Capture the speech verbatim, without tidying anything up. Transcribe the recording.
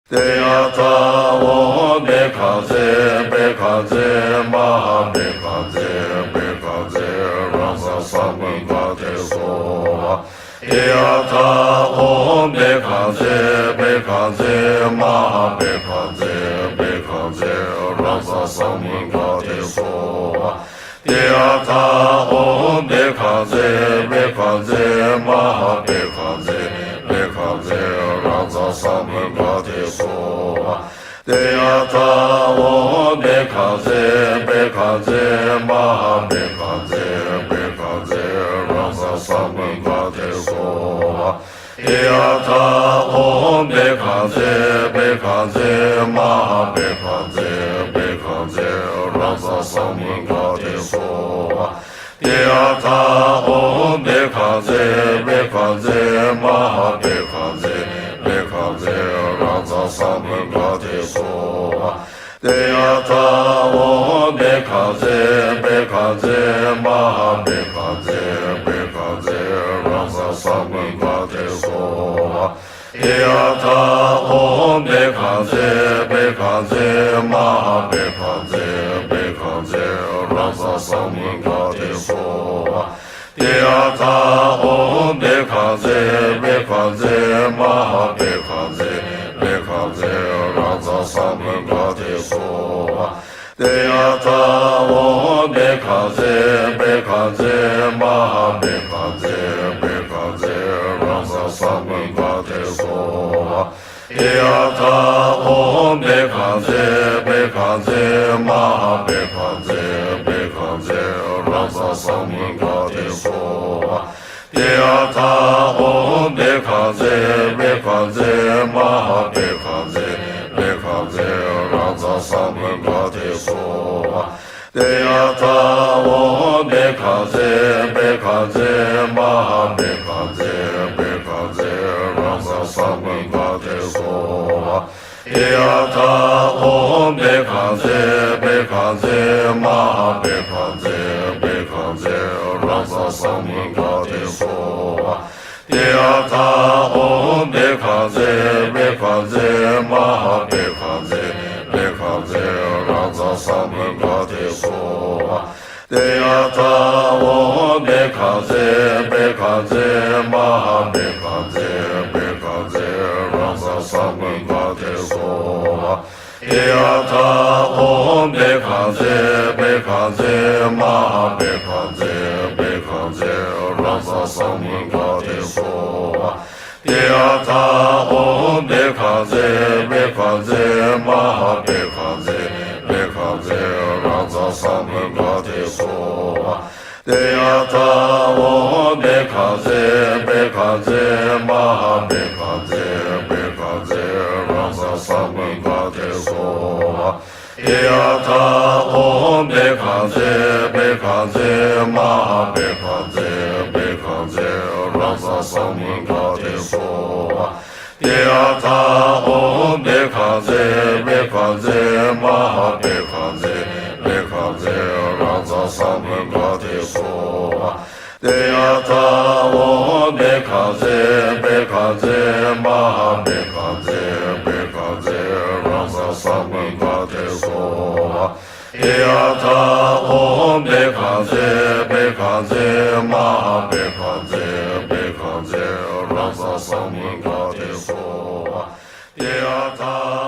ཏདྱ་ཐཱ། ཨོཾ་བྷཻ་ཥ་ཛྱེ་བྷཻ་ཥ་ཛྱེ་མ་ཧཱ་བྷཻ་ཥ་ཛྱེ་བྷཻ་ཥ་ཛྱེ་རཱ་ཛ་ས་མུདྒ་ཏེ་སྭཱ་ཧཱ། ཏདྱ་ཐཱ། ཨོཾ་བྷཻ་ཥ་ཛྱེ་བྷཻ་ཥ་ཛྱེ་མ་ཧཱ་བྷཻ་ཥ་ཛྱེ་བྷཻ་ཥ་ཛྱེ་རཱ་ཛ་ས་མུདྒ་ཏེ་སྭཱ་ཧཱ། ཏདྱ་ཐཱ། ཨོཾ་བྷཻ་ཥ་ཛྱེ་བྷཻ་ཥ་ཛྱེ་མ་ཧཱ་བྷཻ་ཥ་ཛྱེ་བྷཻ་ཥ་ཛྱེ་རཱ་ཛ་ས་མུདྒ་ཏེ་སྭཱ་ཧཱ། ཏདྱ་ཐཱ། ཨོཾ་བྷཻ་ཥ་ཛྱེ་བྷཻ་ཥ་ཛྱེ་མ་ཧཱ་བྷཻ་ཥ་ཛྱེ་བྷཻ་ཥ་ཛྱེ་རཱ་ཛ་ས་མུདྒ་ཏེ་སྭཱ་ཧཱ། ཏདྱ་ཐཱ། ཨོཾ་བྷཻ་ཥ་ཛྱེ་བྷཻ་ཥ་ཛྱེ་མ་ཧཱ་བྷཻ་ཥ་ཛྱེ་བྷཻ་ཥ་ཛྱེ་རཱ་ཛ་ས་མུདྒ་ཏེ་སྭཱ་ཧཱ། ཏདྱ་ཐཱ། ཨོཾ་བྷཻ་ཥ་ཛྱེ་བྷཻ་ཥ་ཛྱེ་མ་ཧཱ་བྷཻ་ཥ་ཛྱེ་བྷཻ་ཥ་ཛྱེ་རཱ་ཛ་ས་མུདྒ་ཏེ་སྭཱ་ཧཱ། ཏདྱ་ཐཱ། ཨོཾ་བྷཻ་ཥ་ཛྱེ་བྷཻ་ཥ་ཛྱེ་མ་ཧཱ་བྷཻ་ཥ་ཛྱེ་བྷཻ་ཥ་ཛྱེ་རཱ་ཛ་ས་མུདྒ་ཏེ་སྭཱ་ཧཱ། ཏདྱ་ཐཱ། ཨོཾ་བྷཻ་ཥ་ཛྱེ་བྷཻ་ཥ་ཛྱེ་མ་ཧཱ་བྷཻ་ཥ་ཛྱེ་བྷཻ་ཥ་ཛྱེ་རཱ་ཛ་ས་མུདྒ་ཏེ་སྭཱ་ཧཱ། ཏདྱ་ཐཱ། ཨོཾ་བྷཻ་ཥ་ཛྱེ་བྷཻ་ཥ་ཛྱེ་མ་ཧཱ་བྷཻ་ཥ་ཛྱེ་བྷཻ་ཥ་ཛྱེ་རཱ་ཛ་ས་མུདྒ་ཏེ་སྭཱ་ཧཱ། ཏདྱ་ཐཱ། ཨོཾ་བྷཻ་ཥ་ཛྱེ་བྷཻ་ཥ་ཛྱེ་མ་ཧཱ་བྷཻ་ཥ་ཛྱེ་བྷཻ་ཥ་ཛྱེ་རཱ་ཛ་ས་མུདྒ་ཏེ་སྭཱ་ཧཱ། ཏདྱ་ཐཱ། ཨོཾ་བྷཻ་ཥ་ཛྱེ་བྷཻ་ཥ་ཛྱེ་མ་ཧཱ་བྷཻ་ཥ་ཛྱེ་བྷཻ་ཥ་ཛྱེ་རཱ་ཛ་ས་མུདྒ་ཏེ་སྭཱ་ཧཱ། ཏདྱ་ཐཱ། ཨོཾ་བྷཻ་ཥ་ཛྱེ་བྷཻ་ཥ་ཛྱེ་མ་ཧཱ་བྷཻ་ཥ་ཛྱེ་བྷཻ་ཥ་ཛྱེ་རཱ་ཛ་ས་མུདྒ་ཏེ་སྭཱ་ཧཱ། ཏདྱ་ཐཱ། ཨོཾ་བྷཻ་ཥ་ཛྱེ་བྷཻ་ཥ་ཛྱེ་མ་ཧཱ་བྷཻ་ཥ་ཛྱེ་བྷཻ་ཥ་ཛྱེ་རཱ་ཛ་ས་མུདྒ་ཏེ་སྭཱ་ཧཱ། ཏདྱ་ཐཱ། ཨོཾ་བྷཻ་ཥ་ཛྱེ་བྷཻ་ཥ་ཛྱེ་མ་ཧཱ་བྷཻ་ཥ་ཛྱེ་བྷཻ་ཥ་ཛྱེ་རཱ་ཛ་ས་མུདྒ་ཏེ་སྭཱ་ཧཱ། ཏདྱ་ཐཱ། ཨོཾ་བྷཻ་ཥ་ཛྱེ་བྷཻ་ཥ་ཛྱེ་མ་ཧཱ་བྷཻ་ཥ་ཛྱེ་བྷཻ་ཥ་ཛྱེ་རཱ་ཛ་ས་མུདྒ་ཏེ་སྭཱ་ཧཱ། ཏདྱ་ཐཱ། ཨོཾ་བྷཻ་ཥ་ཛྱེ་བྷཻ་ཥ་ཛྱེ་མ་ཧཱ་བྷཻ་ཥ་ཛྱེ་བྷཻ་ཥ་ཛྱེ་རཱ་ཛ་ས་མུདྒ་ཏེ་སྭཱ་ཧཱ། ཏདྱ་ཐཱ། ཨོཾ་བྷཻ་ཥ་ཛྱེ་བྷཻ་ཥ་ཛྱེ་མ་ཧཱ་བྷཻ་ཥ་ཛྱེ་བྷཻ་ཥ་ཛྱེ་རཱ་ཛ་ས་མུདྒ་ཏེ་སྭཱ་ཧཱ། ཏདྱ་ཐཱ། ཨོཾ་བྷཻ་ཥ་ཛྱེ་བྷཻ་ཥ་ཛྱེ་མ་ཧཱ་བྷཻ་ཥ་ཛྱེ་བྷཻ་ཥ་ཛྱེ་རཱ་ཛ་ས་མུདྒ་ཏེ་སྭཱ་ཧཱ། ཏདྱ་ཐཱ། ཨོཾ་བྷཻ་ཥ་ཛྱེ་བྷཻ་ཥ་ཛྱེ་མ་ཧཱ་བྷཻ་ཥ་ཛྱེ་བྷཻ་ཥ་ཛྱེ་རཱ་ཛ་ས་མུདྒ་ཏེ་སྭཱ་ཧཱ། ཏདྱ་ཐཱ། ཨོཾ་བྷཻ་ཥ་ཛྱེ་བྷཻ་ཥ་ཛྱེ་མ་ཧཱ་བྷཻ་ཥ་ཛྱེ་བྷཻ་ཥ་ཛྱེ་རཱ་ཛ་ས་མུདྒ་ཏེ་སྭཱ་ཧཱ། ཏདྱ་ཐཱ། ཨོཾ་བྷཻ་ཥ་ཛྱེ་བྷཻ་ཥ་ཛྱེ་མ་ཧཱ་བྷཻ་ཥ་ཛྱེ་བྷཻ་ཥ་ཛྱེ་རཱ་ཛ་ས་མུདྒ་ཏེ་སྭཱ་ཧཱ། ཏདྱ་ཐཱ། ཨོཾ་བྷཻ་ཥ་ཛྱེ་བྷཻ་ཥ་ཛྱེ་མ་ཧཱ་བྷཻ་ཥ་ཛྱེ་བྷཻ་ཥ་ཛྱེ་རཱ་ཛ་ས་མུདྒ་ཏེ་སྭཱ་ཧཱ། ཏདྱ་ཐཱ། ཨོཾ་བྷཻ་ཥ་ཛྱེ་བྷཻ་ཥ་ཛྱེ་མ་ཧཱ་བྷཻ་ཥ་ཛྱེ་བྷཻ་ཥ་ཛྱེ་རཱ་ཛ་ས་མུདྒ་ཏེ་སྭཱ་ཧཱ། ཏདྱ་ཐཱ།